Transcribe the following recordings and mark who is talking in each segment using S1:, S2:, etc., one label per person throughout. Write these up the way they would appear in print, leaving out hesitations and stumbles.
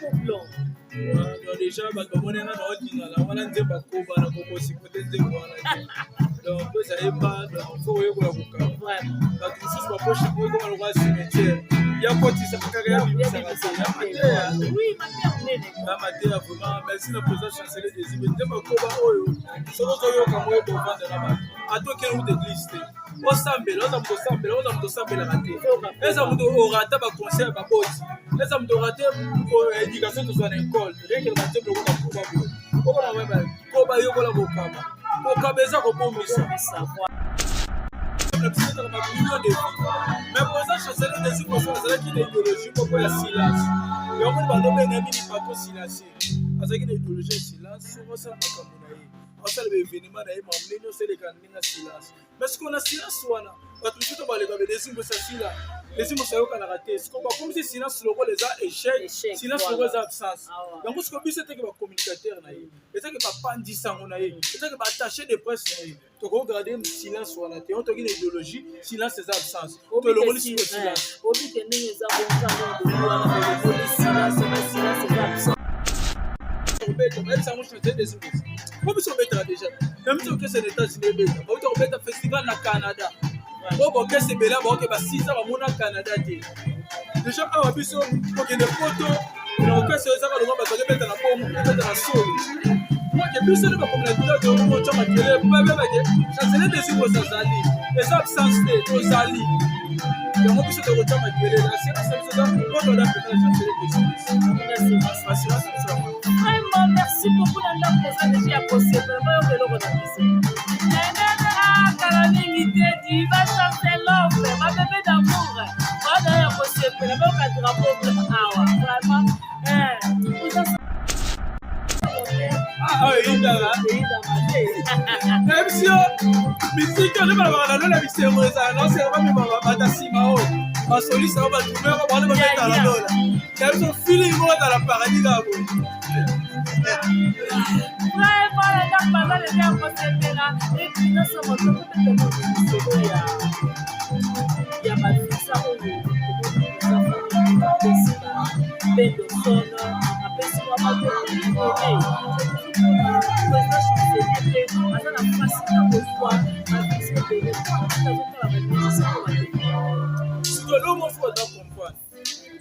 S1: Drapeau blanc.
S2: Donc déjà bato bamoni nga naotingana wana nzembo akoba na kokosikote nzembo wana te. Donc po ezali ba donc faut koyekola kokaba. Bato mosusu bapoche yango ekoma lokola cimetière, ya kotisaka kaka, ya bimisaka te, ya mateya.
S1: Oui, mateya monene.
S2: Ya mateya vraiment. Merci na président chancelier des Ibe. Nzembo akoba oyo, soki ozoyoka ngo, oyeba ovanda na bato, ata okende kuta église te, osambela, oza moto osambela, oza moto osambelaka te, eza moto orata baconseil ya baboti, eza moto orate éducation tozwa na école, rekela banzembo lokola koba boye, okoma koba, yokola kokaba. Kokaba eza kobomisa na biso ezaka bamillion de vie. Mais président chancelier des Iboso azalaki na idéologie moko ya silence. Yango moni balobenga mingi patron silencieux. Azalaki na idéologie ya silence. Soki osala makambo na ye, osala baévénement na ye, mamle nyonso eleka na ndenge ya silence. Mais sikoyo na silence wana, bato mosusu baleka be desimbosa sila, desimbosa ayokanaka te. Sikoyo bakomisi silence lokola eza échec, silence lokola eza absence. Yango sikoyo biso eteke bacommunicateur na ye, ezaki bapandisango na ye, ezaki baattaché de presse na ye, tokogarde silence wana te. Toki na idéologie silence eza absence, tolongoli sikoyo silence.
S1: Obike ndenge eza bonga wana, bolongoli silence, na silence eza absence.
S2: Kobeta bayebisa yango chantier des Imbos po biso obetaka déjà na biso okese na États-Unis, ebeta, bauta kobeta festival na Canada oyo bokese ebele, baoke basisa bamona Canada te. Déjà awa biso kokende poto na okese ezaka longo, bato bakebeta na bongo, ebeta na solo oke. Biso nde bacommunicateur tokotya makelele po babebake chancelier des Imbos azali, eza absence te, tozali. Yango biso tokotya makelele. Assurance na biso eza po toda pena na chancelier des Imbos, assurance biso yango.
S1: Vraiment, merci beaucoup. Na ndako oza deja ya kosepela, bayoka eloko na biso nenene kala mingi te. Di bachancelove, babebe d'amour bana ya kosepela, bayoka drapeau awa. Vraiment, oza
S2: Oyo eyindaka.
S1: Eyindaka te.
S2: Nayebisi yo, misiki oyo balobaka na lola, bisengo ezala naoseka, bamema bata nsima oyo basolisa oyo batumeko bana babeta na lola na biso, feeling moko ezala paradis kaka boye.
S1: Vraiment, na ndako baza deja ya kosepela. Et puis nyonso moto tobetana lisolo ya bavisa oyo apesi Bendoson, apesi mwa bato ebele. Président chancelier mpe aza na facilité ya kozwa bavisa ebele, azotala bamusicien oyo bakende.
S2: Sikoyo eloko moko aza comprendre,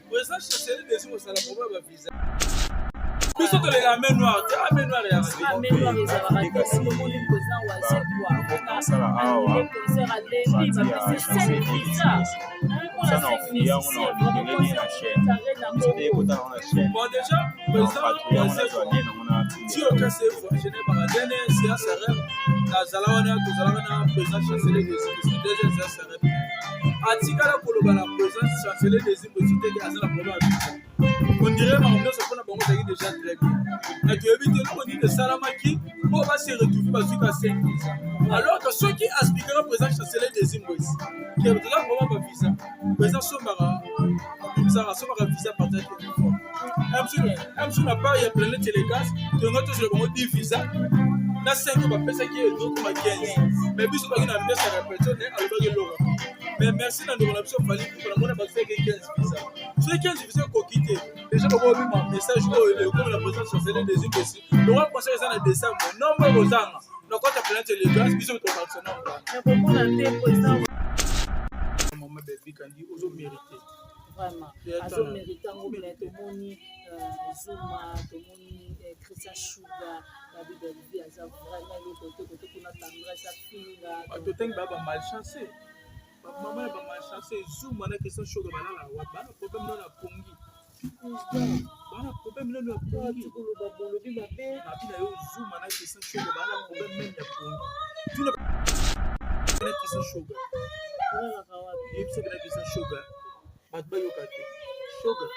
S2: président chancelier desi kosala problème ya bavisa, biso tolela main noire te, a main noire ya
S1: Main noire ezalaka te. Tomoni président Wazekwa annulé concert, aleli, bapesi 5 visa mpona 5 musicien.
S2: Bon, déjà président Wazekwa ti okasi voyage ne baka dernière séance ya rep, nazala wana, tozalaka na président chancelier des Imbos, deuxième séance ya rep. Atikala koloba na président chancelier des Imbos teke aza na problème ya visa. On dirait makambo nyonso mpona bango ezalaki déjà très bien. Mais toyebi te eloko nini esalamaki mpo base retrouve bazwi ka 5 visa, alors que soki aspikaka président chancelier des Imbos ke toza vraiment bavisa, président asombaka, abimisaka, asombaka visa partir ya téléphone msu na part ya Planète Élégance. Tonga tozela bango 10 visa na 5 oyo bapesaki ye, ezokoma 15. Mais biso baki na ambiance ya répétition, ne alobaki eloko. Mais merci na ndeko na biso Fally Ipupa, namona bazwaki 15 visa. Soki 15 visa ekoki te, déjà bakobima message oyo ekomi na président chancelier des Imbesi lokwa concert eza na décembre, nombre ekozanga na kota Planète Élégance, biso tobakisa nombre.
S1: Nakomona te président.
S2: Mama Belvi Kandi ozomérite.
S1: Vraiment, azomérite yango. Mais tomoni Zuma, tomoni Christian Shuga, babi Belvi aza vraiment eloko te. Kote kuna tendresse afinga.
S2: Bato otangi baa bamalchance, bamama na bamalchance, Zuma na Christian Shuga balala wapi? Bana problème nano ya pongi, bana problème nano ya pongi.
S1: Koloba bolobi mabe.
S2: Nabi na yo, Zuma na Christian Shuga bana problème même ya pongi. Tuna na Christian Shuga.
S1: Olalaka wapi?
S2: Yebisa na Christian Shuga, bato bayoka te. Shoga,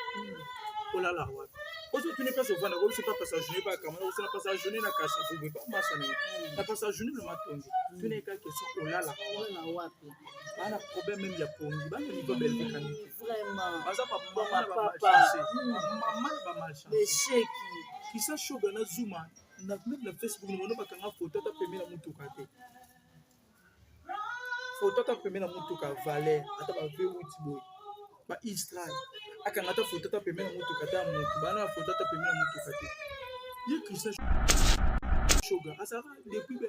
S2: olalaka wapi? Ozo tuni place ovanda, kobiso pa pasa journée bakama osala pasa journée na kasa vubwe pa masa na ye na pasa journée na matongi. Tuna eka question, olalaka wapi?
S1: Olala wapi?
S2: Bana problème même ya pongi, bana niveau Belvikani te.
S1: Vraiment.
S2: Baza bamama na
S1: Bapapa.
S2: bamalchance, mama na bamalchance.
S1: Besheki.
S2: Kisa Shoga na Zuma na même na Facebook na bono bakanga foto ata pembe na mutuka te, foto ata pembe na mutuka valer ata ba V8 boye. Ba Israel akanga ata foto ata pembeni na motuka te ya motu bana na foto ata pembeni na motuka te ye Christian Shoga azalaka depuis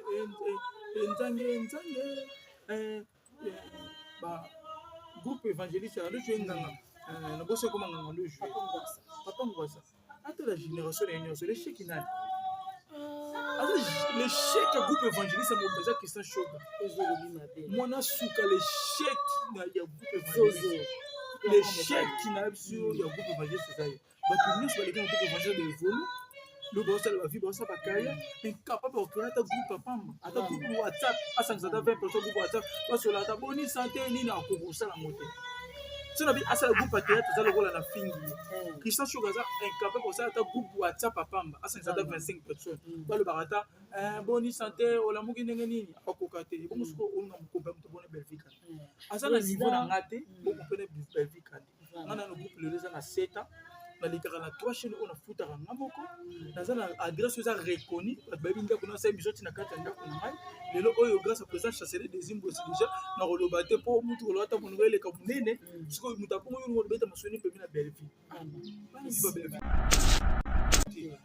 S2: enzange enzange ba groupe évangéliste ya ndojo enganga na bosi ekoma nganga ndojo papa Ngwasa ata la génération na ye nyonso l'échec nani aza l'échec ya groupe évangéliste ya mobeza Christian Shoga mwana suka l'échec ya groupe évangéliste l'échec na biso ya groupe évangéliste eza ye bato nyonso baleki na groupe évangéliste baevolu lo baosala bavie baosala bacarrière incapable ya kokrea ata groupe ya pamba ata groupe whatsapp asangisa ata 20 personnes groupe whatsapp basola ata boni sante nini akoki kosala yango te so na bi asala groupe ya théâtre eza lokola na fingi ye eh. Christian Shoga aza incapable kosala ata groupe whatsapp ya pamba asangisa ata 25 personnes mm. balobaka ata eh, boni sante olamuki ndenge nini akoka te ebongo mm. sikoyo olunga mokompe moto bona Belgique eh. aza na niveau na nga te bokompene Belgique te nga nano groupe lelo eza na 7 ans nalekaka na trois chaîne oyo nafutaka nga moko naza na adresse oyo eza reconnu bato bayebi ndako na asali biso ti na kati ya ndako na ngai lelo oyo grâce à président chancelier des imbosi déjà nakoloba te mpo mutu koloba ata monoko eleka monene mm. sikoyo moto akongo yo olobeta masoni pembe na bellevue bana bellevue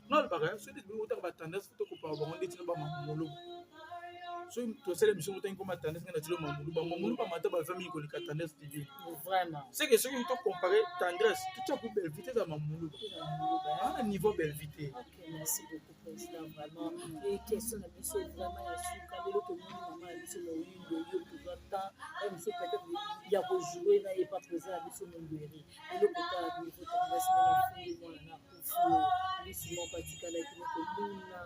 S2: nga alobaka soki otaka batendance tokopaka bango ndeti na bamamolo soki tosala émission motangi koma tendance nga natilo mamulu bamamulu bamata bava mingi koleka tendance tv seke soki to compare tendresse totya ku bellevue te eza mamulu ana niveau bellevue te
S1: Merci beaucoup président vraiment et question na biso vraiment ya suka lelo tomoni mama na biso moyindo yo tozwa temps ya biso peut-être ya kojoue na ye pa président na biso mondweri lelo kotala niveau tendresse ndenge afundi mwana na akufi oyo lisu moko atikalaki na komona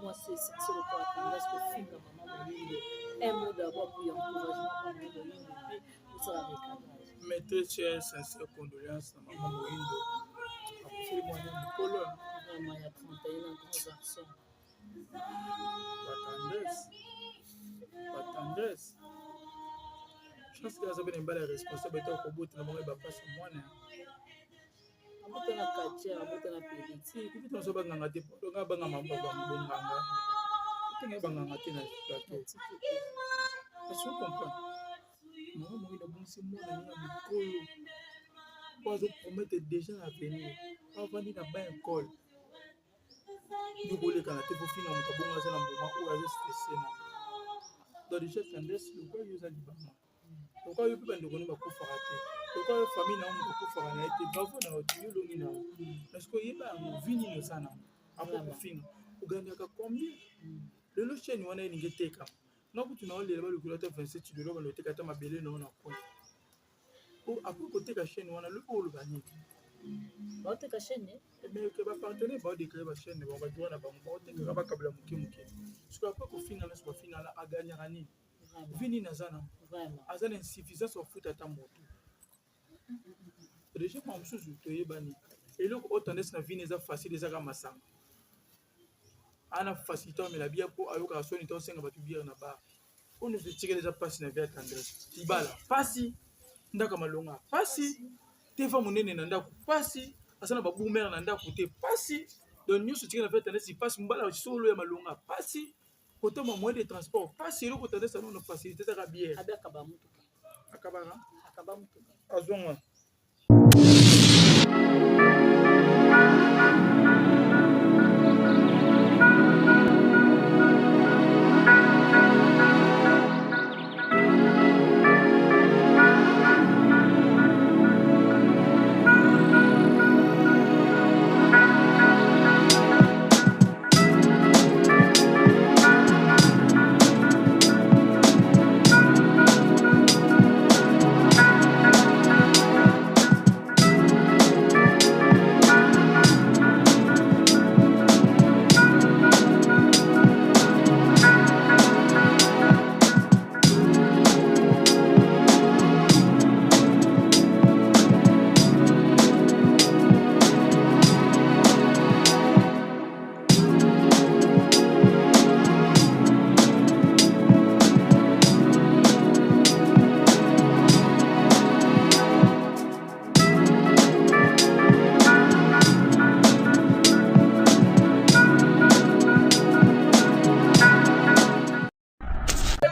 S1: mwasi esense lokola tendresse kofinga mama moyindo un mot d'abord pour encouragement mama moyindo mpe kosala recadrage.
S2: Mes très chers sincères condoléances na mama moyindo akufeli mwana mokolo
S1: vraiment ya 31 ans grand garçon.
S2: Ba tendresse ba tendresse chance aza mpe na mibali ya responsable ete akobota na bango bapasi mwana
S1: abota na quartier abota na périti
S2: kutu nazo banganga te nga banga bonganga tenge banganga te na plateau est-ce que comprend mama moyindo abongisi mwana nini ya mikolo po azopromettre déjà na avenir avandi na ba école yo kolekana te kofinga moto abongo aza na moment oyo aza stresse na donc déjà tendresse lokola yo oza libanga lokola yo mpe bandeko no bakufaka te lokola yo famille na yo moto akufaka na ye te bravo na yo te yo olongi na yo parce que oyeba yango vi nini oza na yango apo kofinga oganyaka combien lelo chaîne wana elingi etekama nga kutu na olela balukela ata 27 dola banda oteka ata mabele na yo na coin apres koteka chaîne wana lobi oloba nini
S1: baoteka chaîne
S2: mais ke bapartenaire baodeklare bachaîne bango badroit na bango baotekaka bakabela moke moke soki apres kofinga nyonso bafingana aganyaka nini vi nini aza na aza na insuffisance bafuta ata moto deja mwa mosusu toyebani eloko oyo tendance na vini eza facile ezaka masanga ana facilité amela bière mpo ayokaka soni te osenga bato bière na bar oyo nyonso etikali eza mpasi na vie ya tendresse libala mpasi ndako ya malonga mpasi teva monene na ndako mpasi aza na babumere na ndako te mpasi donc nyonso etikali na vie ya tendresse mpasi mbala solo ya malonga mpasi kotoma moyen de transport mpasi eloko tendresse ango na facilité ezaka bière akabaka azwanga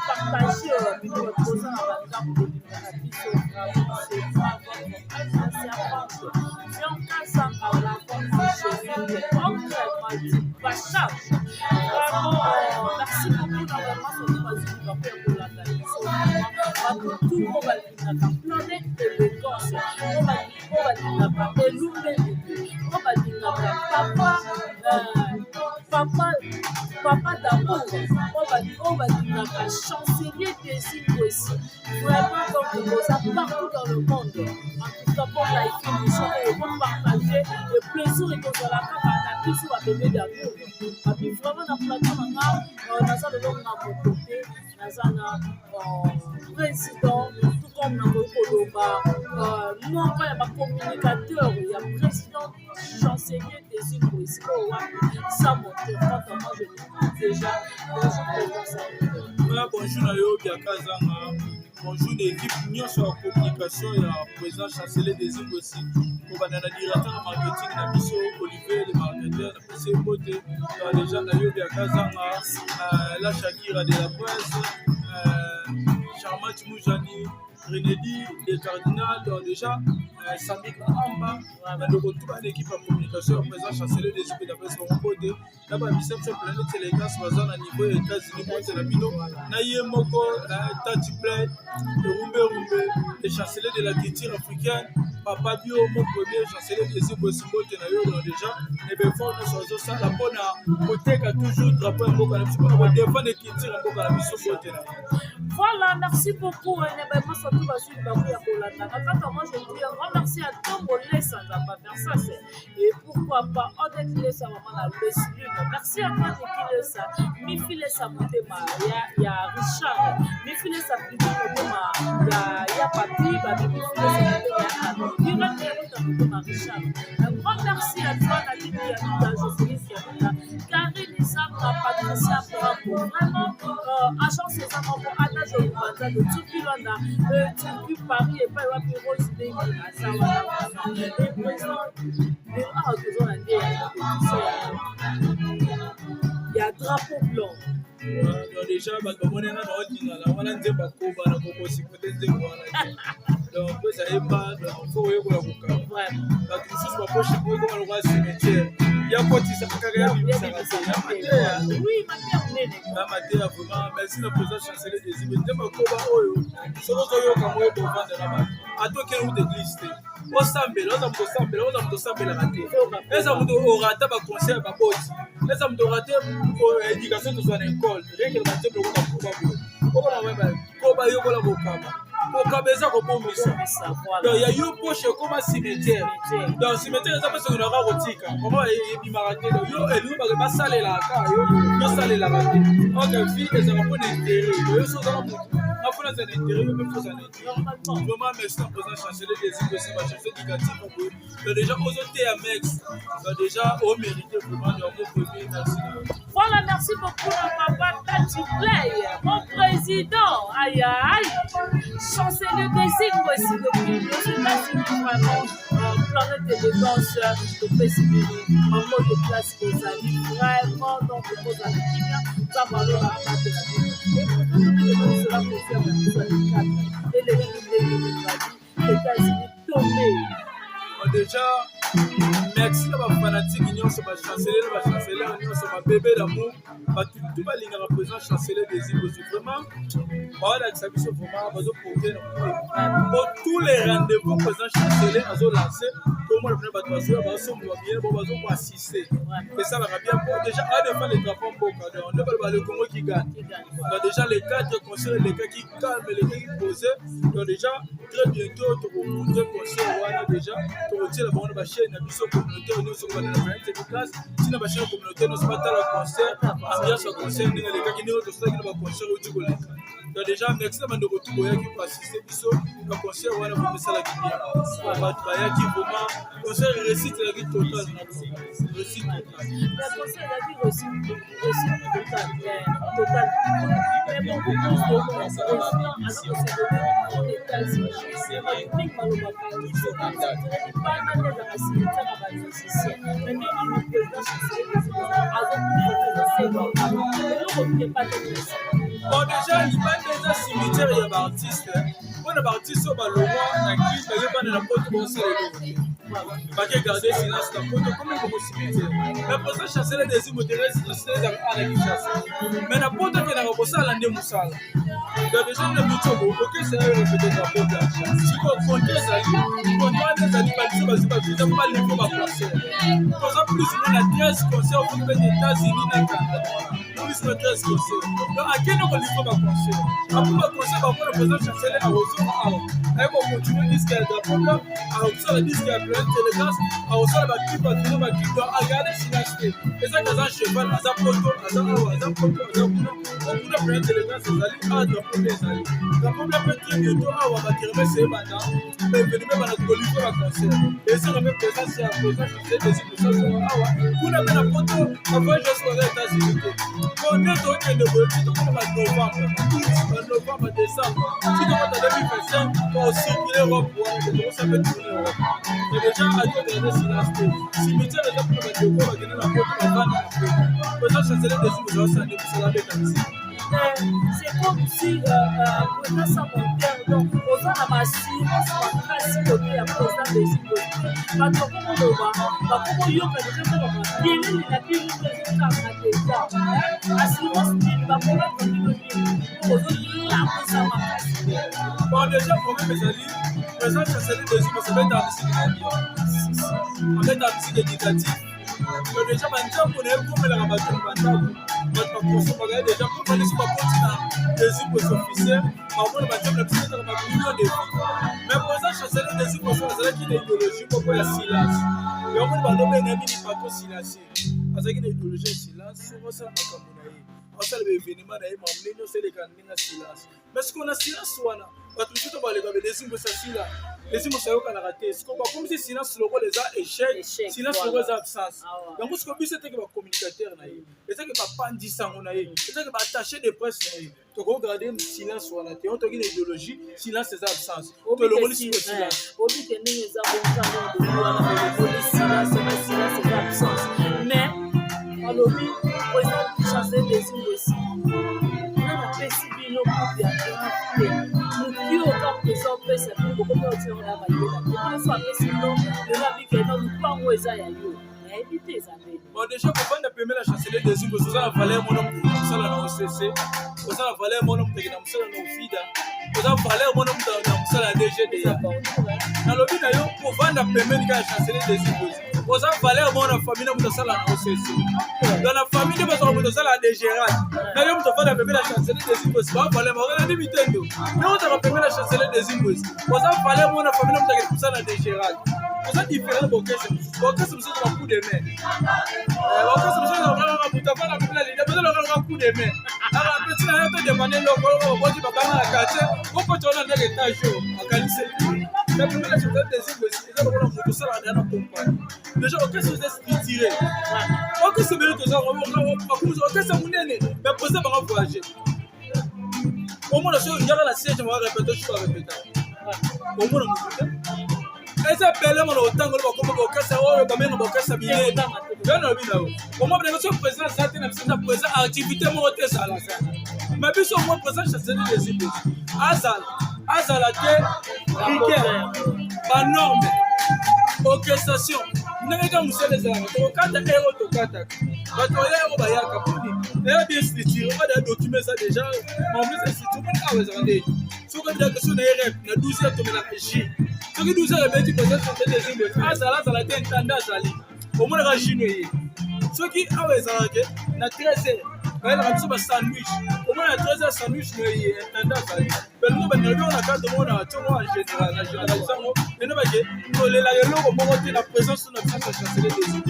S1: Partage bino toza na bandako bolingaka biso bravo c'est bravo. charge. Vraiment, merci beaucoup na vraiment soki bazwi libaku ya kolanda biso, bato tu oyo balingaka Planète Élégance, oyo balingaka Elumbeliki, oyo balingaka papa d'amour, oyo balingaka chancelier Desi Kwesi. Vraiment, donc boza partout dans le monde, en tout cas pour liker émission oyo, bopartage le plaisir ekozala kaka na biso babebe d'amour. Babi vraiment na plateau na nga, naza lelo na moto te, naza na président, tout comme nakoki koloba moko ya bacommunicateur ya président chancelier Desi Kwesi, oyo wapi Sans Moteur. Quant à moi, je dis déjà bonjour, président Sans Moteur.
S2: Ouais, bonjour na yo Biaka Zanga, bonjour na équipe nyonso ya communication ya président chancelier Desi Kwesi, kobanda na directeur ya marketing na biso Olivier le marketeur, napesi ye mbote. Donc déjà na yo Biaka Zanga, la Shakira de la presse, Charmat Moujani, Renedi le cardinal, donc déjà Samik Amba, bandeko tu bana équipe ya communication ya président chancelier Desi mpe napesi bango mbote, na bamisa biso Planète Élégance baza na niveau ya États-Unis, mbote na bino, na ye moko Tati Play Erumbe Rumbe, le chancelier de la culture africaine, papa Bio, mon premier chancelier Desi Kwesi, mbote na yo. Donc déjà ebefort nyonso azosala mpona koteka toujours drapeau ya mboka na biso, mpona kodéfendre culture ya mboka na biso, mbote na yo.
S1: Voilà, merci beaucoup. Surtout bazwi libaku ya kolandaka kaka. Moi, je dis un grand merci à Tongo Lesa Nzamba Versas et pourquoi pas Odette Lesa, maman na Leslune. Merci à toi, Niki Lesa, Mifi Lesa, motema ya Richard, Mifi Lesa plutôt, motema ya Papi Babi, Mifi Lesa, motema ya Irene Yaluta, motema Richard. Un grand merci à toi, Nadine Yaluta, Jocelyne Yaluta, Karine Isanga, Patricia Bravo. Vraiment, agence eza moko, Adage Olubanza de Turki Lwanda, Turki Paris, epai wapi Rose Bengi aza wana vraiment. Et président, lelo awa toza na nde ya compétition ya drapeau blanc.
S2: Donc déjà bato bamoni nga na odingana wana nzembo akoba na kokosi te, nzembo wana te. Donc po ezayeba, donc faut koyekola kokaba. Bato mosusu bapoche ekoma lokola cimetière, ya kotisaka kaka, ya bimisaka te, ya mateya.
S1: Oui, mateya monene.
S2: Ya mateya vraiment. Merci na président chancelier Desi. Nzembo akoba oyo, soki ozoyoka ngo, oyeba ovanda na bato, ata okende kuta église te, osambela, oza moto osambela, oza moto osambelaka te, eza moto orata baconseil ya baboti, eza moto orate éducation tozwa na école, rekele banzembo lokola koba boye, okona koba, yokola kokaba. Kokaba eza kobomisa. Donc ya yo poche ekoma cimetière. Donc cimetière eza mpe soki naka kotika mama ebimaka te. Donc yo elingi basalelaka kaka yo, yosalelaka te. Ok, vie ezalaka mpona intérêt. Donc yo so ozaka motu nga mpona eza na intérêt, yo mpe faut oza na intérêt. Vraiment, merci na président chancelier des îles, bachancelier éducatif boye. Donc déjà ozoteya mex, donc déjà omérité vraiment. Donc mon premier merci na yo.
S1: Voilà, merci beaucoup à papa Tati Play, mon président. Aïe aïe, chancelier des aussi depuis les États-Unis, vraiment, Planète Élégance, topesi bino bango de place kozali vraiment. Donc kozala kimia, Nzambe alola abatela bino. Et pourtant tobetela concert na biso ya le 4, eleki ndenge nini? Babi États-Unis tombe.
S2: Déjà merci na bafanatike nyonso, bachancelier na bachancelier nyonso, babebe d'amour, bato tu balingaka président chancelier Desi Bozwi. Vraiment baolakisa biso, vraiment bazoporte na motema po tous les rendez-vous président chancelier azolance, tomona mpena bato bazoya, bazosomba babillets, bo bazokoassiste, esalaka bien po déjà adéfendre le drapeau mboka. Donc nde baloba le Congo qui gagne. Donc déjà les quatre concert elekaki calme, elekaki posé. Donc déjà très bientôt tokomonte concert wana, déjà tokotiela bango na bachaîne na biso communautaire nyonso, kobanda na Planète Classe ntina bachaîne communautaire nyonso, batala concert, ambiance ya concert ndenge elekaki, ndenge tosalaki na baconcert oyo ti koleka. Donc déjà merci na bandeko tu boyaki koassiste biso na concert wana. Vraiment esalaki bien, bato bayaki vraiment, concert réussite ezalaki total, réussite totale.
S1: La concert ezalaki réussite totale, totale, mais beaucoup plus de monde, président aza kosedone aux États-Unis. Bato mingi balobaka libanda nde ezalaka cimetière ya bamusicien, mais ndenge nini président chancelier azokufa, eloko epatelisa?
S2: Bon, déjà libanda eza cimetière ya baartiste, mpona baartiste oyo balongwa na kini, bayebana na poto, baosala eloko te. Bake garder silence na poto komi bongo cimetière. Mais président chancelier des Moteresi ezalaka na Kinshasa, mais na poto akendaka kosala nde mosala. Donc déjà na mitoko okesa yo répété drapeau blanc. Sikoyo konte ezali, konte wana ezali babiso bazwi bavisa mpo balivre baconcert. Toza plus ou moins na 13 concert okoki bete États-Unis na Canada, plus na 13 concert. Donc akende kolivre baconcert, après baconcert bakona président chancelier akozonga awa, aye kocontinue disque ya drapeau blanc, akosala disque ya Planète Élégance, akosala baclip, atourne baclip. Donc agarde silence te, ezaki aza cheval, aza poto, aza awa, aza poto, aza kuna. Okuna Planète Élégance ezali awa, drapeau blanc ezali, drapeau blanc mpe très bientôt awa. Bakermesse ebanda, baévénement ebanda, tokolivre baconcert. Ezanga mpe présence ya président chancelier Désir Mosazonga awa kuna mpe na poto, bavoyage nyonso baza États-Unis te. Bon, nde tokende boye ti tokoma banovembre, banovembre, décembre, ti tokota 2025, tokocircule Europe wana te, tokosa mpe tourne Europe. Mais déjà akogarde silence te, cimetière eza mpona bandeko bakende na poto, bavanda na poto. Président chancelier Désir Mosazosala nde mosala, abeta misiki.
S1: C'est comme si président sans monteur, donc oza na baassurance makasi kote ya président Désir. Bato bakomoloba, bakomoyoka deja mpo bamakelele na bino ezotanga deja. Assurance nini bapromettre bino nini po ozolamusa makasi?
S2: Bon, déjà problème ezali, président chancelier Désir Mosa abetaka misiki na ye bien, abetaka misiki éducatif. Donc déjà banzambo na ye ekomelaka bato na bandako, bato bakonsomaka ye déjà mpo balisi bakoti na Désir Mosa officiel, bamona banzambo na biso etaka bamillion de vues. Mais président chancelier Désir Mosa azalaki na idéologie moko ya silence. Yango moni balobenga mingi patron silencieux. Azalaki na idéologie ya silence. Soki osala makambo na ye, osala baévénement na ye, makambo ndenge nyonso eleka na ndenge ya silence. Mais sikoyo na silence wana, bato mosusu to baleka be Désir Mosa sila, Désir Mosa ayokanaka te. Sikoyo bakomisi silence lokola eza échec, silence lokola eza absence. Yango sikoyo biso eteke bacommunicateur na ye, ezaki bapandisango na ye, ezaki baattaché de presse na ye, tokogarde silence wana te. Oyo toki na idéologie silence eza absence, tolongoli sikoyo silence.
S1: Obike ndenge eza bonga, ndenge wana bolongoli silence, mais silence eza absence. Mais balobi président chancelier Désir Mwesi nani apesi bino groupe ya grand te moki oyo ka président opesa bino, bokomi otiango na bayeba te. Bino so apesi bino lelo, abike no lupango eza ya yo, nayebi te eza ndeni.
S2: Bon, déjà kovanda pembeni ya chancelier Désir Mwesi, oza na valeur mona moto na mosala na OCC, oza na valeur mona moto na mosala na Ofida, oza valeur mona moto na mosala ya DGDA. Nalobi na yo, kovanda pembeni kaka ya chancelier Désir Mwesi, oza valeur moko na famille na moto asala na OCC. Donc na famille nde bazwaka moto asala ya DGRAD na yo. Moto afanda pembeni ya chancelier Désir Mwesi, ba valeur bakokenda mitendo nde ozaka pembeni ya chancelier Désir Mwesi, oza valeur moko na famille na moto akende kosala na DGRAD. Oza différent. Bokese mosusu, bokese mosusu ba coup de main, bokese mosusu kaka moto afanda pembeni ya leader, bazalaka coup de main. Aka peti na yo to demande eloko oboti, babanga na quartier, okota wana ndenge étage oyo akaniseli. Mais pembeni ya chancelier Désir Mwesi, eza lokola moto osalaka na compagnie. Déjà orchestre eza structuré, orchestre ebele toza, orchestre monene, mais président banga voyage, omona so yaka na siège maka répéta, so barépéta, omona motu te. Eza ebele mona otangolo bakoma baorchestre oyo bamenga baorchestre minene. Yo nalobi na yo, omona ndenge so président aza te na biso, eza président activité moko te ezala. Mais biso mwa président chancelier Désir azala, azala te, rigueur, banorme, orchestration, ndenge kaka mosala ezalaka, tokokata ero, tokataka bato oya yango bayaka mponi eya bien structuré. Oyo document eza déjà, mambo eza structuré. Mponi awa ezalaka ndeni? Soki obidaka so na ye rep na 12 heures, tomelaka jus. Soki 12 heures ebeti, président chancelier Désir azala, azala te, ntanda azali, omonaka jus no ye. Soki awa ezalaka ke na 13 heures bayelaka biso basandwich, omona na 13 heures sandwich no ye, ntanda azali. Belingo bandela biloko na cadre moko na tiongo en général, na généralise yango ene bake tolelaka eloko moko te na présence na biso ya chancelier Désir.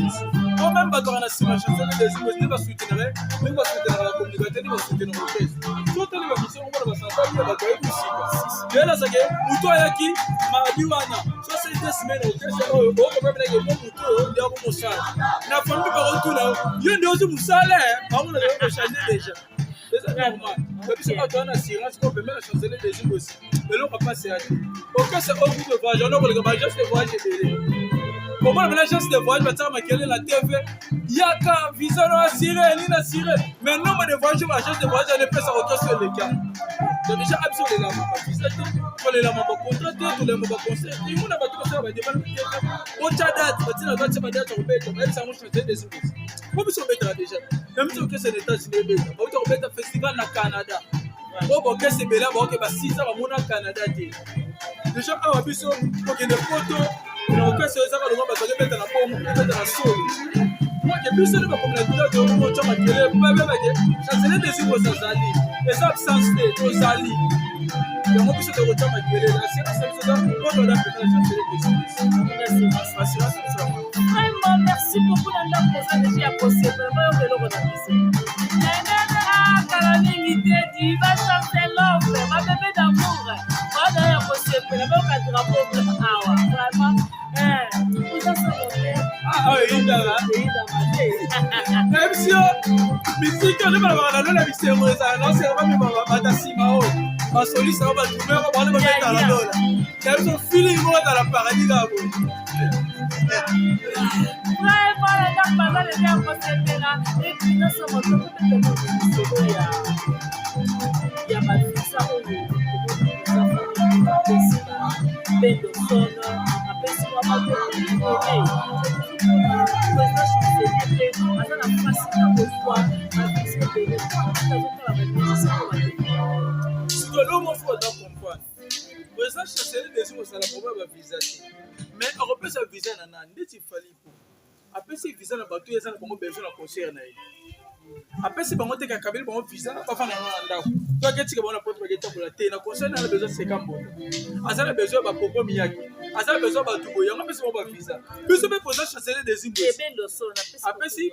S2: Po même bato na nsima chancelier Désir nde basoutenere, ndenge basoutenaka bacommunicateur, nde basoutenaka orchestre. So tali bamission, omona basanta ya bato ayebi mosika, yoyelazake moto ayaki mardi wana, so asali 2 semaines orchestre oyo, okopemelake mo moto oyo nde ako mosala na famille, bakotuna yo nde ozwi mosala, bamona kochange déjà, eza normal. Biso bato wana assurance ko pembeni na chancelier Désir Mwesi, eloko apasi ya te. Orchestre oyo kutu voyage wana, koleka baagence de voyage ebele. Komona mena agence de voyage batiaka makelele na TV, yaka visa no assuré, nini assuré, mais nombre de voyage oyo agence de voyage wana epesaka orchestre eleki yango. Donc déjà abiso olelama bavisa te, tolelama bacontrat te, tolelama baconcert te. Yango na bato basala badeba na TV, otya date, batina batia badate ya kobeta, bayebisa yango changer des choses. Po biso obetaka déjà na biso orchestre na États-Unis ebeta, bauta kobeta festival na Canada. Oyo baorchestre ebele baoke ba 6 ans bamona Canada te. Déjà awa biso kokende poto na orchestre ezaka longa bato bakebeta na bongo, ebeta na solo. Moke biso nde bakomi na village oyo otya makelele po babebake chancelier des Ibos azali, eza absence te, tozali yango biso tokotya makelele. Assurance na biso eza poto ada mpenza na chancelier des Ibos, assurance na biso yango.
S1: Vraiment, merci beaucoup na ndako oza deja ya kosepela bayoka eloko na biso. Nenene kala mingi te diva chancelove babebe d'amour bana ya kosepela bayoka drapeau awa vraiment oza sango te.
S2: Eyindaka.
S1: Eyindaka te.
S2: Nayebisi yo misiki nde balobaka na lola bisengo ezala na osenga bamema bata nsima oyo basolisa oyo batumeko bana babeta na lola. Nayebi so feeling moko ezala paradis kaka boye.
S1: Vraiment, na ndako baza deja ya kosepela. Epuis nyonso moto tobeta lisolo ya bavisa oyo tomoni apesi Bendoson, apesi mwa bato ebele. Président chancelier mpe aza na facilité ya kozwa bavisa ebele, azotala bamusicien oyo bakende.
S2: Sikoyo lo moko oza comprendre, président chancelier desi kosala problème ya bavisa te, mais akopesa visa na nani? Ndeti Fally po apesi visa na bato oyo eza na bango besoin na concert na ye, apesi bango te, kakabeli bango visa bafanda yango na ndako to aketika bango na poto baketambola te. Na concert na besoin seka mbongo, aza na besoin ya bapopo miyaki, aza na besoin ya bato boye, yango apesi bango bavisa. Biso mpe président chancelier des Imbos
S1: Bendoson
S2: apesi,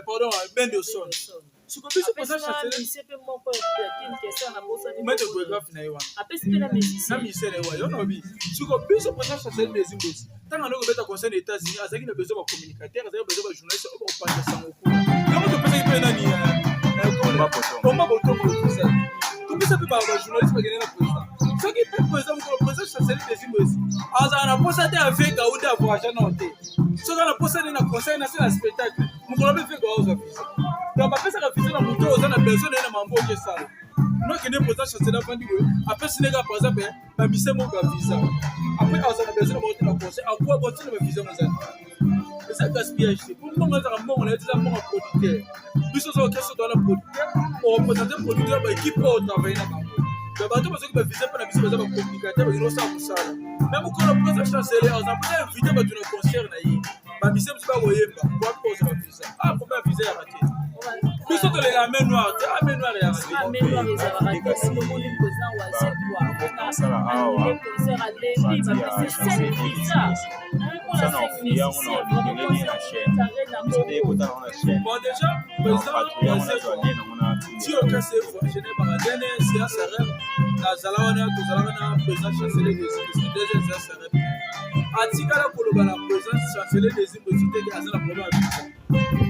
S2: pardon, Bendoson. Siko biso président chancelier
S1: musicien mpe moko ya Kinshasa na bosani.
S2: Maître chorégraphe na ye wana.
S1: Apesi mpe na
S2: na
S1: musicien.
S2: Musicien na ye wana yo naobi. Siko biso président chancelier des Imbos, ntango ando kobeta concert na États-Unis, azalaki na besoin bacommunicateur, azalaki na besoin bajournaliste oyo bakopanza sango kuna. Yango topesaki mpe nani? Omba Botongo. Topesa, topesa mpe bajournaliste bakende na président. Soki mpe président, mokolo président chancelier des Imbos azala na posa te aveka ou te avoyage nao te, soki ana posa nde na concert na se na spectacle, mokolo mpe veka ozwa visa. Donc bapesaka visa na moto oyo oza na besoin na ye na mambo oyo esala. Nokende président chancelier avandi boye, apesi ndenge par exemple bamise moko ya visa, après aza na besoin na bango te na concert, akwa botina bavisa ngo ezali eza gaspillage te, po mbongo ezaka mbongo na ye te, eza mbongo ya producteur. Biso oza orchestre, toza na producteur, oreprésente producteur, baéquipe oyo travaille na bango. Donc bato bazoki bavisa mpo na biso baza bacommunicateur, bakende kosala mosala. Mais mokolo président chancelier aza mpoza invité bato na concert na ye, bamise mosusu bakoyemba wapi? Kozwa bavisa, ah, problème ya visa yaka te. Biso tolela main noire te, ah, main noire yaka te.
S1: Main noire ezalaka te. Tomoni président Wazekwa annulé concert, aleli, bapesi 5 visa mpona 5 musiciens, vraiment.
S2: Bon, déjà président ti orchestre voyage bakadene séance rep nazala wana, tozalaka na président chancelier des Imbos, deuxième séance rep. Atikala koloba na président chancelier des Imbos teke aza na problème ya visa.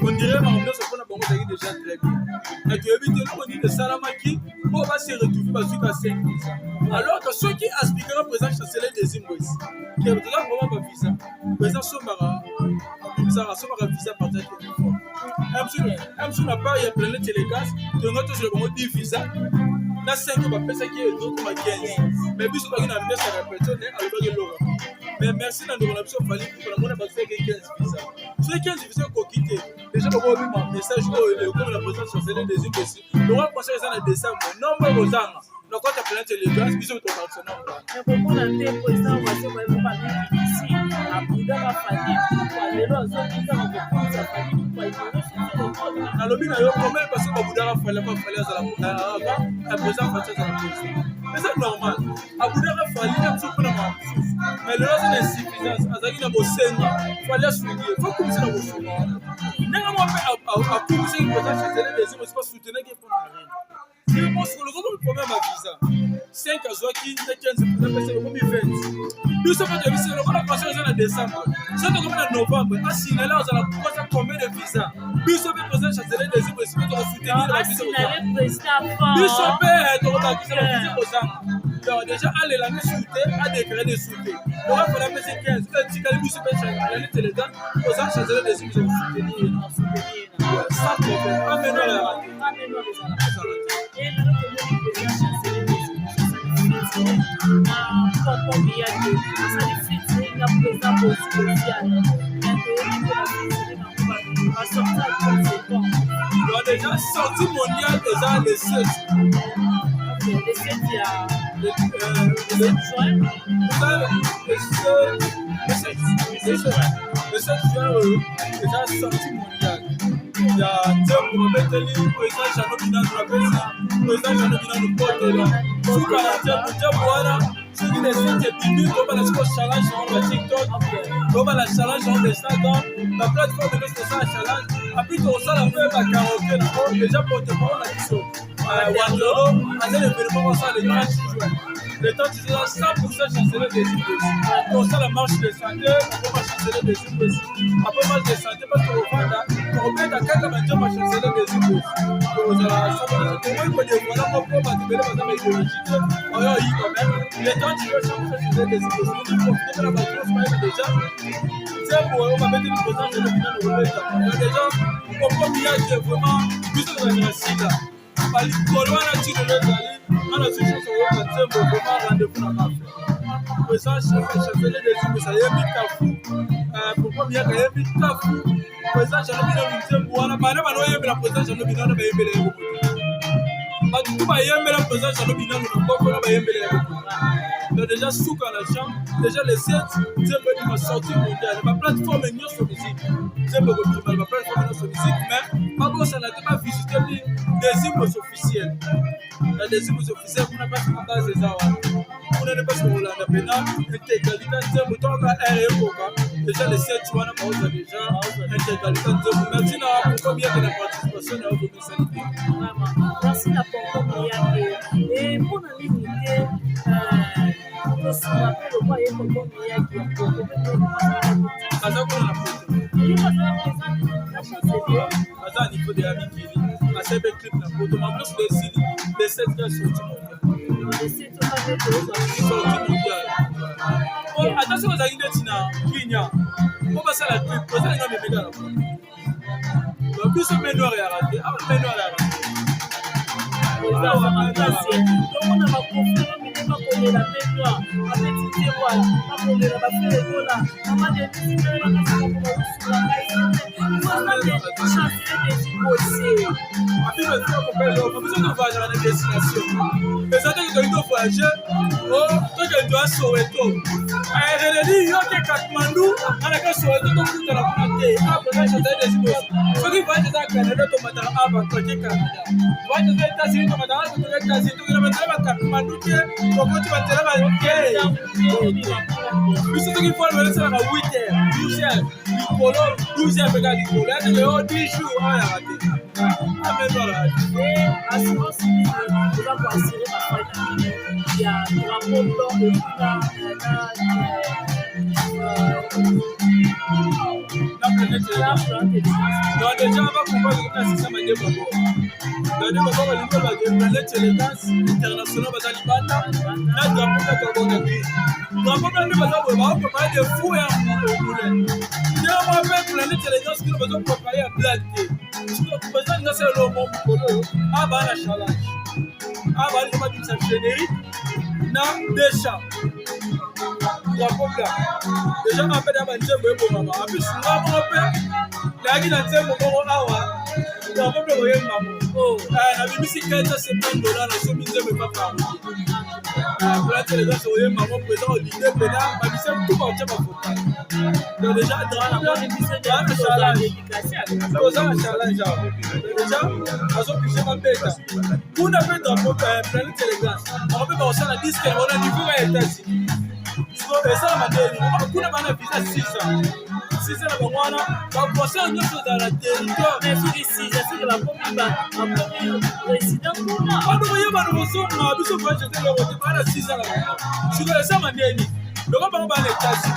S2: On dirait bango nyonso mpona bango ezalaki déjà très bien, mais toyebi te eloko nini esalamaki mpo base retrouve bazwi ka 5 visa, alors que soki aspikaka président chancelier des Imbos ke toza vraiment bavisa, président sombaka, abimisaka, asombaka visa partir ya téléphone msu na part ya Planète Elegas, toyonga tozela bango 10 visa na 5 oyo bapesaki ye, ezokoma 15. Mais biso toki na mesa ya répétition ne alobaki eloko. Mais merci na ndeko na biso Fally Ipupa, namona bazwaki 15 visa. Soki 15 visa ekoki te, déjà bakobima message oyo ekomi na président chancelier des Imbesi lokwa concert eza na décembre, nombre ekozanga na kati ya Planète Elegance, biso tokakisa nombre wana.
S1: Nakomona te président Wazekwa ye moko amikitisi, abudaka Fally Ipupa, lelo azoki kaka kokumisa Fally Ipupa ignoré.
S2: Nalobi na yo, combien de personnes babudaka Fally avant Fally azala, avant président Fally azala président? Eza normal, abudaka Fally na biso mpona makambo mosusu, mais lelo aza na insuffisance, azalaki na bosenga, Fally asungi ye, fo kumisa na bosunga wana. Ndenge moko mpe akumisaki président chancelier des Imbos, basoutenaki mpona arena. Mosiko lokomi problème ya visa 5 azwaki nde 15, apesa lokomi 20. Biso mpe toyebisi lokola concert eza na décembre, so tokomi na novembre, asinale azala kosa combien de visa. Biso mpe président chancelier des Imbos mpe tokosoutenir bavisa. Biso mpe tokobakisa bavisa kozanga. Donc déjà alela nde su te, adéclaré nde su te. Donc afala apesi 15 oyo etikali, biso mpe planète élégant oza chancelier des biso kosoutenir ye sans problème. Ameno alelaka te, azala te.
S1: Elelo tomoni président chancelier des asali na Pompon Miyake, asali featuring na président Bosi Boziana. Toyebi mpona featuring yango, basorti album, c'est bon?
S2: Donc déjà sortie mondiale eza le 7.
S1: Le 7 ya
S2: le
S1: le 7 juin.
S2: Eza le 7, le 7, le 7, le 7 juin oyo eza sortie mondiale ya nzembo babeteli président Jano Binano. Napesi président Jano Binano potela suka na nzembo. Nzembo wana, soki le 7 ebimi, tobana siko challenge yango na TikTok, tobana challenge yango na Instagram, na plateforme nyonso tosala challenge. Apui tokosala mpe bakaraoke nango. Déjà porte parole na biso Wandolo aza na événement kosala le 30 juin. Le 30 juin, 100 chancelier des Ikwesi. Tosala marche de santé après chancelier des Ikwesi. Après marche de santé, parce que kovanda tokobeta kaka banzembo ya chancelier des Ikwesi. Tokozala tokoki kodévoiler ngo mpo bato ebele baza ba idéologie te, oyo oyiba. Mais le 30 juin, 100 chancelier des Ikwesi. Toprofite mpona bato nyonso bayeba déjà nzembo oyo babeteli président Jano Binano kobeta. Déjà Popo Miyake, vraiment biso tozalaka na sika balikolo wana ntina ezali nga nazwi chance koyoka nzembo. Vraiment, rendez-vous na kafe. Président chancelier des Imbus ayembi kafu, Popo Miyake ayembi kafu, président Jano Binano nzembo wana. Bana bana oyembela président Jano Binano, bayembela ye bongo te. Bato tu bayembela président Jano Binano na mboka wana, bayembela ye bongo. Donc déjà suka na champ, déjà le 7 nzembo ebima sortie mondiale, baplateforme nyonso musique. Nzembo ekobima na baplateforme nyonso musique, mais babosana te bavisite bi des Imbos officiel. Na des Imbos officiel kuna, place na base eza wana, kuna nde place kolanda mpena intégralité nzembo. Ntongo r ekoka déjà le 7 wana, baoza déjà intégralité nzembo. Merci na Popo Miyake na participation na yo, komisali te.
S1: Vraiment, merci na Pompon Miyake. E mpona nini te tosunga mpe lokwa ye Pompon Miyake ya koko mpe
S2: Aza kuna na poto.
S1: Azala présent na chancelier.
S2: Aza niveau de ya mikili, asali mpe clip na poto. Mamoso esili le 7 ya sortie mondiale.
S1: Le 7 wana tozwa
S2: sortie mondiale. Ata soki ozalaki ndeti na Kinya mpo basala clip, ozalinga memeka na poto. Donc biso main noire yaka te awa, main noire yaka te.
S1: Eza makasi. Tomona baconfrère mine bakolela main noire, abeti te wana bakolela bafere gola, mama Denisi bakasaka baosunga ngai chancelier des Ikosi.
S2: Biso tovoyageaka na destination. Eza te tokoki tovoyage, tokende toya Soweto, Renedi yoke Katmandu, anaka Soweto, tokutana kuna te. Apoza chancelier des Ikosi. Soki voyage eza Canada, tomataka awa, toke Canada. Voyage eza États-Unis, tomataka, toke États-Unis. Tokende banzela bakatmandu te, tokoti banzela bate. Biso soki vol esalaka 8 heures, 12 heures likolo, 12 heures mpe kaka likolo yateke yo 10 jours ayaka te, amenwalaka te.
S1: Assurance nini oza koassurer bafai na bino ya drapeau blanc et puis na
S2: Na planète.
S1: Na planète.
S2: Donc déjà bacomprendre que na système ade bango. Donc nde bango balingi babake planète élégance international baza libanda na drapeau kaka bokaki drapeau blanc nde baza boye, baoprépare de fou ya moulin nde mwa mpe planète élégance kuna bazoprépare ya blague te. Président linga sala eloko moko mokolo oyo abaa na challenge, abalinga babimisa générique na deux chants drapeau blanc. Déjà nga mpe na banzembo ebongama apis nga moko mpe nayaki na nzembo moko awa, drapeau blanc oyembamo. Nabimisi 470 $, nasomi nzembo epa parodie planète élégance oyembamo. Président olinde mpena babise tu baotya bavocal. Donc déjà challenge, toza na challenge awa. Déjà azoblige babeta kuna mpe drapeau planète élégance, bango mpe bakosala disque yango na niveau ya États-Unis. Esalama ndeni kuna bana visa 6 ans, 6 ans na bango wana, baconcert nyonso ezala na territoire.
S1: Mais soki 6 ans, soki bakomi président kuna.
S2: Bato koyebana kozonga biso voyage te, eloko te, bana 6 ans na bango. Sikoyo esalama ndeni? Loko bango bana États-Unis,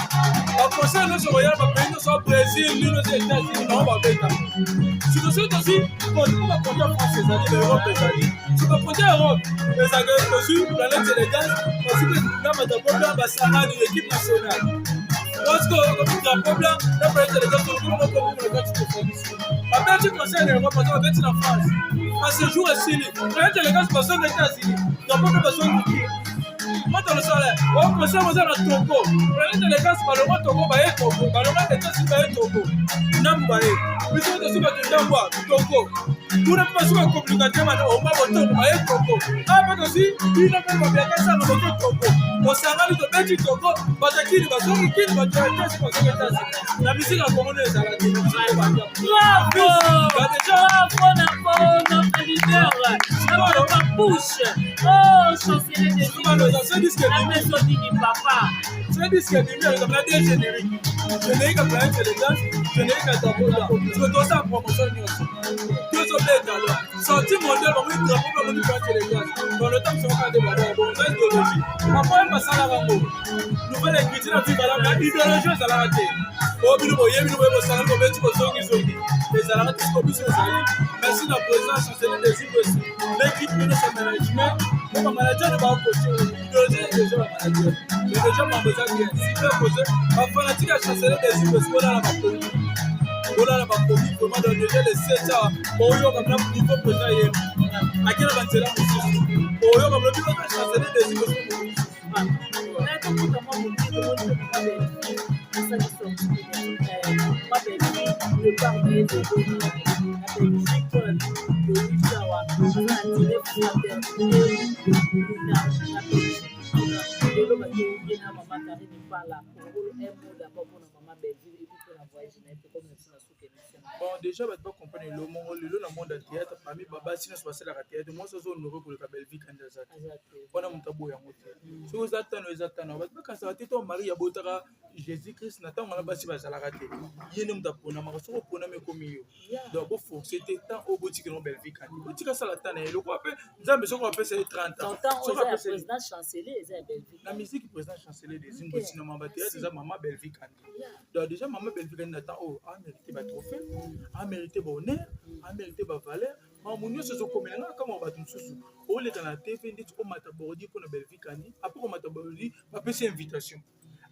S2: baconseil nyonso koya bapays nyonso ya Brésil, nini nyonso États-Unis, bango babeta. Siko soki tozwi konti mpo bakonti ya France ezali, ba Europe ezali. Soki bakonti ya Europe ezalaka, tozwi Planète Élégance, bazwi mpe na madrapeau blanc, basangani équipe nationale. Parce que okomi drapeau blanc na Planète Élégance, lokolo moko moko na kati tofandisi. Babeti conseil na Europe, baza babeti na France. Parce que jour esili, Planète Élégance bazonga États-Unis, drapeau mpe bazongi moto losala okosa boza na Togo. Planète Élégance balongo Togo, baye Togo, balongo États-Unis, baye Togo, ndambu baye biso tosi bato ndambu ya Togo kuna mpe basuka communicateur bana oma botongo baye Togo awa mpe tosi bino mpe babiakasanga boke Togo, tosangani tobeti Togo, bato ya Kini bazongi Kini, bato ya États bazongi États-Unis. Na misika ya Kongo nde ezala te.
S1: Bravo! Bravo na notre leader, notre papouche. Oh, chancelier des
S2: La
S1: maison nini, papa.
S2: Ce disque ebimi, ezala de générique, générique ya Planète Élégance, générique ya drapeau blanc. Soki tosala promotion nyonso, tozobeta lo sortie mondiale, bamoni drapeau, bamoni Planète Élégance. Dans le temps soka nde bango bon eza idéologie. Papa oyo basalaka ngo nouvelle écriture na viva la idéologie ezalaka te. Oyo bino boyebi, bino boye bosangani, bobeti, bozongizongi, ezalaka te. Siko biso ezali. Merci na président chancelier des Ibwesi, l'équipe nyonso ya management, po bamanager nde bakoche idéologie déjà. Bamanager mais déjà mambo eza bien super posé. Bafanatique ya chancelier des Ibwesi, bolala bakomi, bolala bakomi vraiment. Donc déjà le 7 awa boyoka mna niveau président ye akela banzela mosusu, boyoka mna bino chancelier des Ibwesi.
S1: Na tokuta mwa moke, tomoni mpe mama Bellevue asali sortie médiatique. Mama Bellevue, départ na ye lelo na Belgique mpona le 8 awa, aza na dîner fraternité na Belgique mpona lelo bakei ye na mama Karine Pala. Okolo un mot d'abord mpona mama Bellevue et puis mpona voyage na ye mpe comme na biso na suka émission.
S2: Bon, déjà bato bacomprendre elo moko lelo na monde ya théâtre, parmi babasi nyonso basalaka théâtre, mwasi azo honorer koleka Bellevue Kandi aza te.
S1: Aza te.
S2: Wana moto aboya yango te. Soki oza tano, eza tano. Bato bakanisaka te to Marie abotaka Jésus Christ na ntango wana basi bazalaka te. Ye nde moto aponamaka. Soki oponami, ekomi yo. Donc boforce te. Temps oyo botikela ngo Bellevue Kandi, botika asala ta na ye lokola mpe Nzambe soki apesa ye 30 ans.
S1: Temps oyo
S2: soki
S1: eza ya
S2: apesa ye
S1: président chancelier, eza ya Bellevue.
S2: Na musique, président chancelier des Zimbo na mama théâtre eza mama Bellevue Kandi. Donc déjà mama Bellevue Kandi na temps oyo amérité batrophée, amérité bahonneur, amérité bavaleur, makambo nyonso ezokomela nga kama. Bato mosusu oleka na TV ndeti omata bordi mpona Bellevue Kandi. Après komata bordi, bapesi invitation.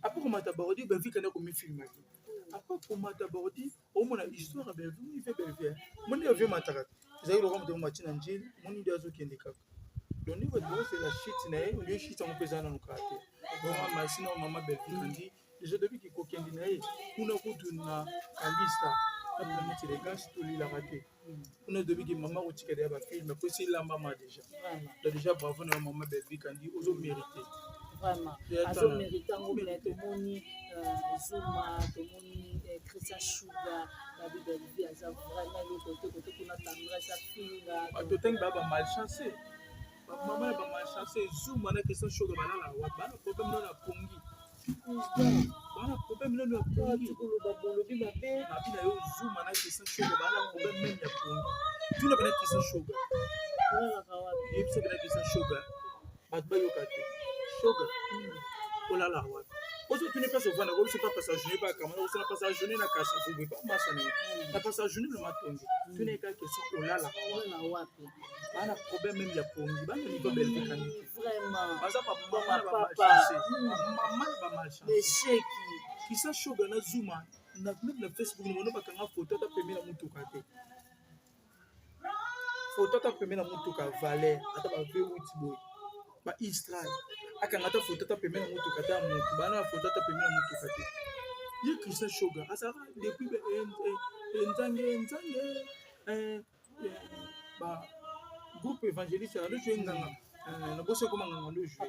S2: Après komata bordi, Bellevue Kandi akomifilmaki. Après komata bordi, omona histoire ya Bellevue, moni ve Bellevue, moni Bellevue mataka ezalaki lokola moto mati na njili, moni nde azokende kaka. Donc nde bato bazosela shit na ye, ondie shit yango mpe eza nanu kaka te. Donc merci na mama Bellevue Kandi. Déjà tobiki kokende na ye kuna kutu na Kalista na Planète Élégance, tolilaka te kuna. Tobiki mama kotikela ya bafilm po esi elambama déjà. Donc déjà bravo na yo mama Bellevue Kandi, ozomérite.
S1: Vraiment azomérite yango. Mais tomoni Zuma, tomoni Christian Shuga, babi Bellevue aza vraiment eloko te kote kuna. Tendresse afinga.
S2: Bato ntangi baya bamalchance, bamama ya bamalchance, Zuma na Christian Shuga balala wapi? Bana problème nano ya pongi, bana problème nano ya pongi.
S1: Koloba bolobi mabe.
S2: Nabi na yo, Zuma na Christian Shuga bana problème même ya pongi. Tuna bena Christian Shuga.
S1: Olalaka wapi?
S2: Yebisa bena Christian Shuga, bato bayoka te. Shuga, olala wapi? Ozotuni place ovanda, kobiso pa pasa journée pa kamana osala pasa journée na kasa vubwe pa masa na ye na pasa journée na matongi. Tuna eka question, olalaka wapi?
S1: Olala wapi?
S2: Bana problème même ya pongi, bana niveau Bellevue Kandi te. Baza bamama na bamalchance, bamama na bamalchance.
S1: Besheki.
S2: Kisa Shoga na Zuma na même na Facebook na bono bakanga photo ata pembeni na mutuka te, photo ata pembeni na mutuka valer ata ba V8 boye, ba Israel akanga ata photo ata pembeni na mutuka te ya motu. Bana na photo ata pembeni na mutuka te. Ye Christian Shoga azalaka depuis nzange nzange ba groupe évangéliste ando joue nganga na bosi ekoma nganga ando joue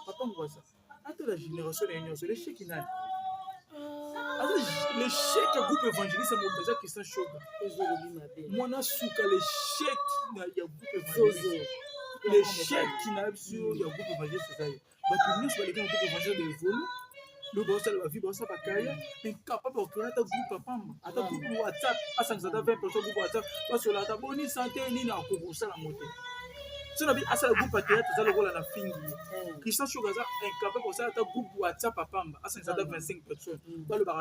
S2: papa Ngwasa. Ata la génération na ye nyonso, l'échec nani aza l'échec ya groupe évangéliste moto eza Christian Shoga.
S1: Ozolobi mabe.
S2: Mwana suka, l'échec ya groupe évangéliste, l'échec na biso ya groupe évangéliste eza ye. Bato nyonso baleki na groupe évangéliste baévolue lo, baosala bavie, baosala bacarrière, incapable okrea ata groupe apamba, ata groupe WhatsApp, asangisa ata 20 personnes, groupe WhatsApp, basola ata boni santé nini, akoki kosala yango te. So na bi asala groupe ya théâtre, aza lokola na fingi ye. Christian Choga aza incapable kosala ata groupe WhatsApp apamba, asangisa ata 25 personnes, balobaka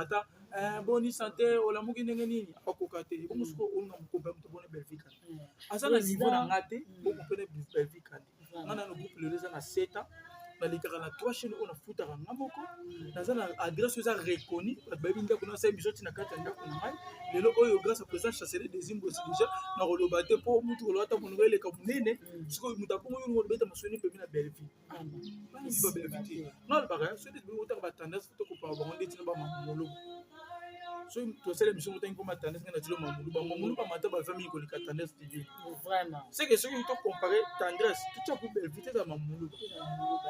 S2: ata boni santé, olamuki ndenge nini, akoka te. Ebongo sikoyo olinga mokombe moto bona Belvika aza na niveau na nga te. Bokomprene Belvika nde nga nano groupe lelo eza na 7 ans, nalekaka na trois chaîne oyo nafutaka nga moko, naza na adresse oyo eza reconnu, bato bayebi ndako nasala biso ntina kati ya ndako na ngai. Lelo oyo, grâce à président chancelier des Imbosi, déjà nakoloba te mpo mutu koloba ata monoko eleka monene. Sikoyo moto akongo yo olobeta masoni pembe na Bellevue, bana Bellevue te. Nga alobaka soki otaka batendance tokopaka bango ndeti na bamamolo. Soki tosala émission motangi mpo matendance, ngai natilo mamulu, bamamulu bamata bava mingi koleka Tendresse TV.
S1: Vraiment.
S2: C'est que soki tocompare Tendresse, totia ku Bellevue te, eza mamulu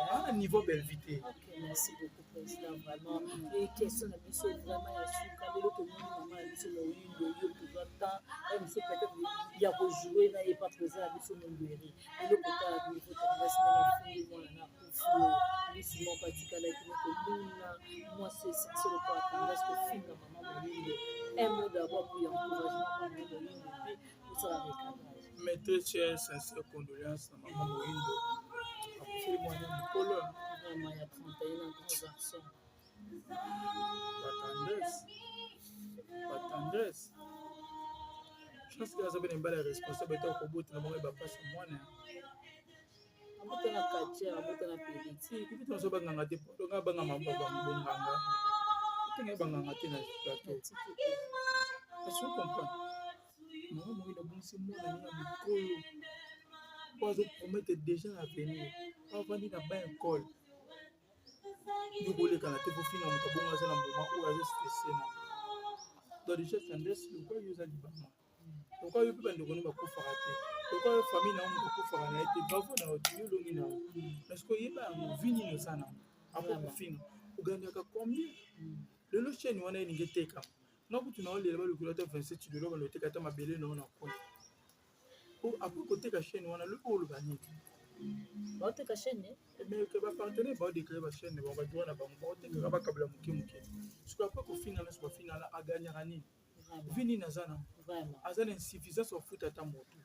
S2: ana niveau Bellevue te.
S1: Ok, merci beaucoup, président. Vraiment, et question na biso vraiment ya suka: lelo tomoni mama na biso Moyindo, yo tozwa temps ya biso peut-être ya kojouer na ye pa président na biso Mondweri. Eloko tala niveau Tendresse, ndenge afundi mwana na akufi, oyo lisu moko atikalaki na komona mwasi esense lokola Tendresse kofinga mama Moyindo. Un mot d'abord pour encouragement mama Moyindo, puis osala recadrage.
S2: Mes très chers, sincères condoléances na mama Moyindo, akufeli mwana mokolo.
S1: Vraiment, ya 31 ans, grand garçon.
S2: Batendresse, batendresse, chance aza mpe na mibala ya responsable ete akobota na bango bapasi mwana.
S1: Abota na quartier, abota na périti.
S2: Kutu nazo banganga te, nga banga bonganga, otenge banganga te na plateau. Est-ce que comprendre? Mama Moyindo abongisi mwana ndenge ya mikolo po azopromettre déjà na avenir, avandi na ba école yo kolekana te, kofinga moto abongo aza na moment oyo aza stressé na. Donc déjà, Tendresse, lokola yo oza libama, lokola yo mpe bandeko no bakufaka te, lokola yo famille na yo moto akufaka na ye te, bravo na yo te, yo olongi na yo. Parce que oyeba yango, vi nini oza nango apo kofinga, ogandaka combien? Lelo chaîne wana elingi etekama, nga kutu na olela balukula ata 27 lelo bando oteka ata mabele na yo na coin après koteka chaîne wana. Lobi oloba nini?
S1: Baoteka chaîne?
S2: Mais bapartenaire baodéclare bachaîne bango, badroit na bango baotekaka, bakabela moke moke. Soki après kofinga nyonso bafingana, aganyaka nini? Vi nini aza nango? Aza na insuffisance, bafuta ata moto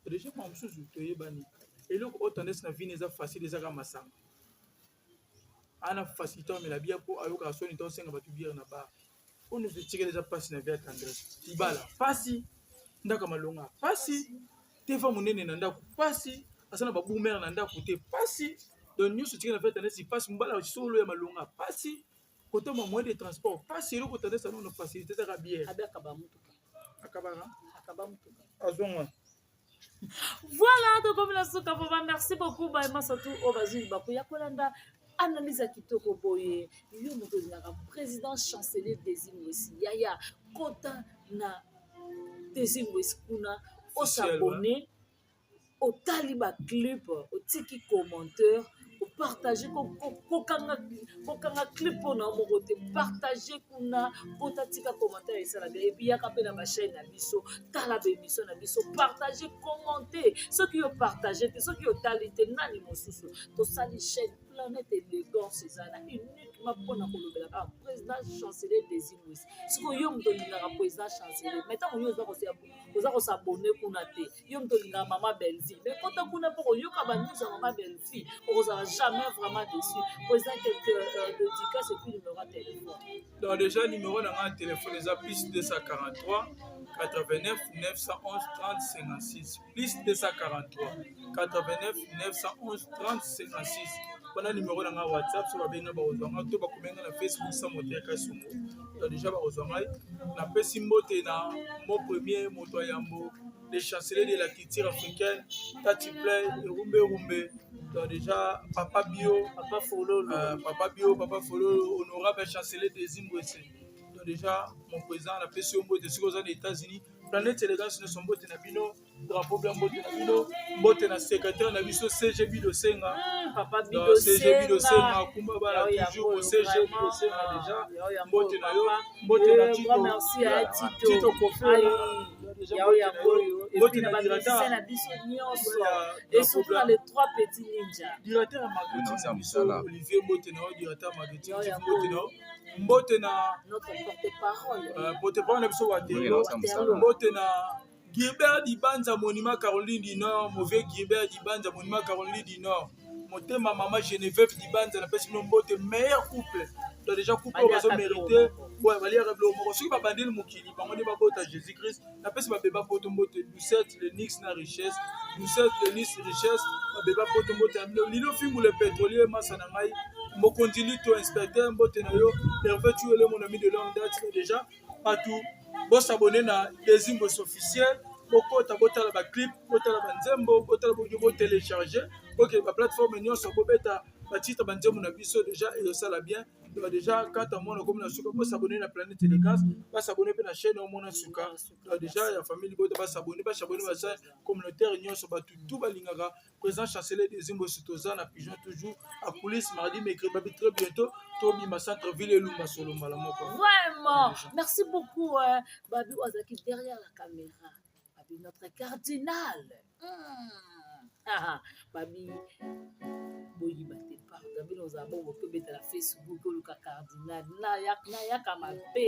S2: déjà. Ma mosusu toyebani, eloko oyo tendance na vini eza facile, ezaka masanga ana facilité amela bia mpo ayokaka soni te osenga bato bière na bar. Oyo nyonso etikali eza mpasi na vie ya Tendresse: libala pasi, ndako ya malonga pasi, teva monene na ndako pasi, aza na babumere na ndako te pasi. Donc nyonso etikali na vie ya Tendresse pasi, mobala solo ya malonga pasi, kotoma moyen de transport pasi. Eloko Tendresse ango na facilité ezaka bière.
S1: Abekaba mutuka.
S2: Akabaka.
S1: Akaba mutuka.
S2: Azonga.
S1: Voilà, tokomi na suka. Papa, merci beaucoup. Bayema surtout oyo bazwi libaku ya kolanda analyse ya kitoko boye. Yo moto olingaka président chancelier Desi Mwesi, yaya, kota na Desi Mwesi kuna, os'abonner, otali baclip, otiki commentaire, opartage. Kokanga clip mpona moko te, partage kuna, kota, tika commentaire, esala bien. Et puis yaka mpe na bachaîne na biso, tala baémission na biso, partage, commenter. Soki yo partage te, soki otali te, nani mosusu? Tosali chaîne Planète Élégance, eza na uniquement mpona kolobela kaka président chancelier Desi Mwisi. Sikoyo yo moto olingaka président chancelier, mais ntango yo oza kos'abonner kuna te, yo moto olingaka mama Bellevie, mais kota kuna mpo koyoka banews ya mama Bellevie, okozala jamais vraiment déçu. Président, quelque dédicace et puis numéro ya téléphone.
S2: Donc déjà, numéro na nga téléphone eza plus 243 89 911 30 56, plus 243 89 911 30 56. Wana numéro na nga WhatsApp. So babenga, bakozwa nga, to bakomenga na Facebook sa moto Kasongo. Donc déjà bakozwa ngai. Napesi mbote na mo premier moto ya yambo, le chancelier de la culture africaine, Tati Play Erumbe Erumbe. Donc déjà papa Bio.
S1: Papa Fololo.
S2: Papa Bio, papa Fololo, honorable chancelier des Imbwese. Donc déjà, mon président, napesi yo mbote soki oza na États-Unis. Planète Élégance nyonso, mbote na bino. Drapeau blanc, mbote na bino. Mbote na secrétaire na biso, CG Bidosenga.
S1: Papa.
S2: CG Bidosenga, kumba bana toujours, CG Bidosenga. Déjà mbote na yo, mbote na
S1: Tito. Merci à Tito.
S2: Tito Kofi.
S1: Mbote na directeur na biso nyonso et surtout na les trois petits ninjas.
S2: Directeur ya marketing na biso, Olivier, mbote na yo. Directeur marketing, mbote na yo. Mbote na
S1: notre porte-parole.
S2: Porte-parole na biso Watelo. Mbote na Gilbert Dibanza monument Caroline du Nord, mauvais Gilbert Dibanza monument Caroline du Nord. Motema mama Geneviève Dibanza napesi bino mbote meilleur couple. Donc déjà couple oyo bazo mériter ouais baliaka biloko moko soki babandeli mokili bango nde babota Jésus Christ napesi babeba poto mbote Doucette Lenix na richesse Doucette Lenix richesse babeba poto mbote na bino Lilo Fingu le pétrolier masa na ngai mokonzi Lito inspecteur mbote na yo Hervé Tuele mon ami de longue date déjà bato bosabone na Desimbos officiel bokota botala baclip botala banzembo botala bodio botelecharge bokende baplateforme nyonso bobeta batitre banzembo na biso deja ezosala bien donc deja kata mwana okomi na suka bosabone na planète elegance basabone mpe na chaîne omona suka donc deja ya famille libota basabone basabone bachaîne communautaire nyonso bato tout balingaka président chancelier des Zimbosi toza na pigeon toujours à coulisse mardi mercredi babi très bientôt tobima centre ville elumba solo mbala moko
S1: vraiment merci beaucoup euh, babi oyo azalaki derrière la caméra babi notre cardinal mm. ah, babi boyiba te pardon bino ozala bongo tobeta na facebook oluka cardinal nayaka mabe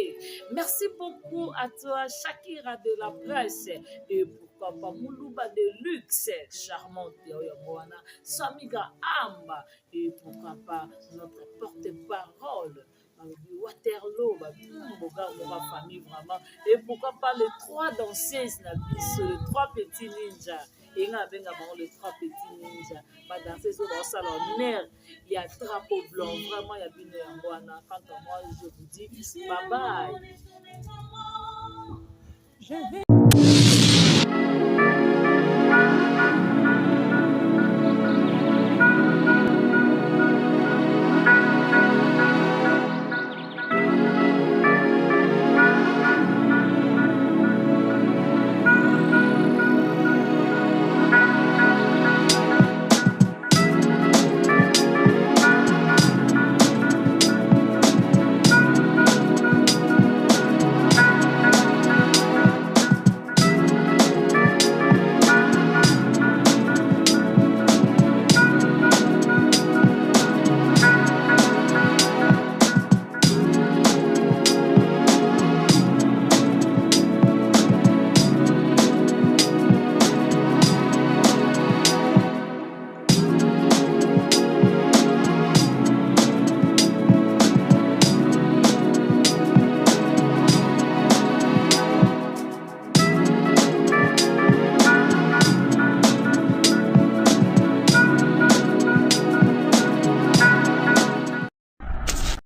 S1: merci beaucoup à toi shakira de la presse et pourquoi pas muluba de luxe charmante oyo yango wana samiga amba et pourquoi pas notre porte-parole balobi waterloo boga moko famille vraiment et pourquoi pas les trois danseuses na biso les trois petits ninja enga abenga bango les trois petits ninja badanseuse oyo baosala honneur ya drapeau blanc vraiment ya bino yango wana quant à moi je vous dis bye bye. Je vais...